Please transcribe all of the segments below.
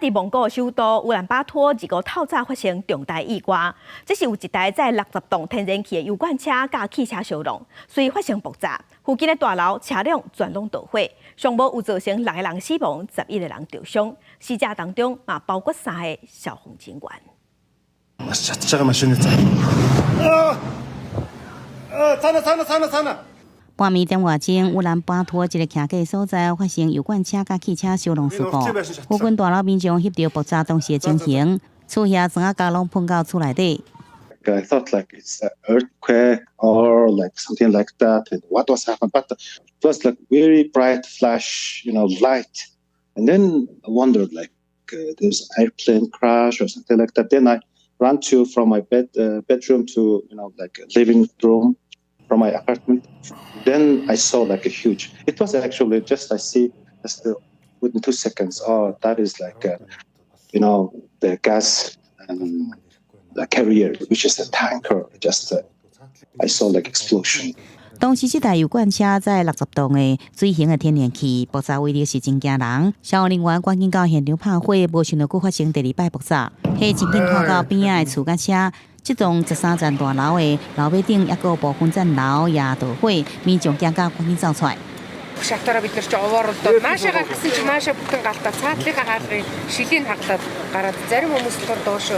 伫蒙古首都烏蘭巴托，二號透早發生重大意外。這是有一台載60棟天然氣的油罐車佮汽車相撞，隨發生爆炸，附近的大樓車輛全攏著火，上無有造成六個人死亡，11個人著傷。死者當中嘛包括三个消防人員。 Чадж байгаа машины цаа. Аа цаана цаана цаана цаана. 半暝點外鐘，烏蘭巴托一个徛家所在發生油罐車佮汽車相撞事故，附近大樓民眾翕著爆炸當時的情形，厝遐磚仔膠攏噴到厝內底。 I thought like it's an earthquake or like something like that. And what was happened? But it was like very bright flash light. And then I wondered like there's airplane crash or something like that. Then I ran to from my bedroom to like a living room from my apartment. Then I saw like a huge. It was actually just I see just within 2 seconds. Oh, that is like the gas the carrier, which is a tanker. Just I saw like explosion. 當時這台油罐車載60棟的水型的天然氣，爆炸威力是真驚人。消防人員趕緊到現場拍火，無想到閣發生第二擺爆炸。火真緊拖到邊仔的厝佮車，這棟13層大樓的樓尾頂抑閣有部分層樓也著火，民眾驚甲趕緊走出來。 Шатаараа бид нар чи овооролдоод наашаага гэсэн чинь наашаа бүтэн галтаа цаатлынхаа хаалгыг шилийн хаглаад гараад зарим хүмүүс болохоор доошо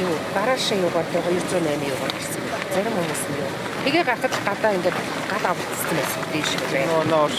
юу гараашаа юугаар 208 юугаар гарсан. Зарим хүмүүс нь юу. Тэгээ гарахад гадаа ингээд гал авагдсан байсан дээш гээ.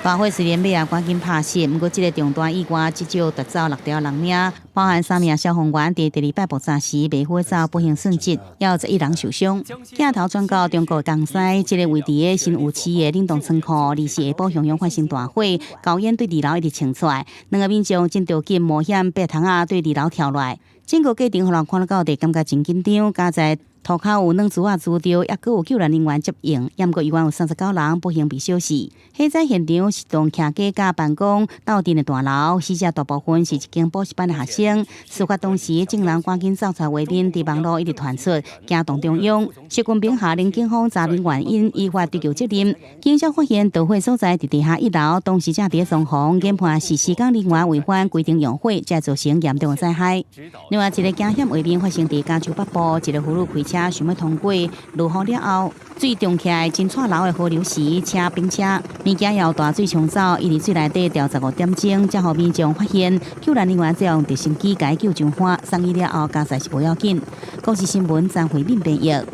大火雖然尾仔趕緊拍熄，毋過這个重大意外至少奪走六條人命，包含三名消防員佇第二擺爆炸時袂赴走不幸殉職，也有11人受傷。鏡頭轉到中國江西，這个位佇咧新吳市的冷凍倉庫，24下晡雄雄發生大火，高煙對二樓一直衝出來，兩个民眾真著緊冒險爬窗仔對二樓跳落來，整個過程予人看了到底感覺真緊張，佳哉塗跤有軟珠仔珠著，抑閣有救援人員接應，毋過猶原有39人不幸被燒死。火災現場是棟徛家佮辦公鬥陣的大樓，死者大部分是一間補習班的學生。事發當時，眾人趕緊走出畫面，佇網路一直傳出，驚動中央。習近平下令警方查明原因，依法追究責任。警察發現著火所在佇地下一樓，當時正佇咧裝潢，研判是施工人員違反規定用火，才造成嚴重的災害。另外一个驚險畫面發生佇加州北部，一个婦女開車想欲通過落雨了後，水漲起來真掣流的河流時，車並車，物件予大水沖走，伊佇水內底牢15點鐘，才予民眾發現，救援人員最後用直升機共伊救上岸，送醫了後，佳哉是無要緊。公視新聞張惠敏編譯。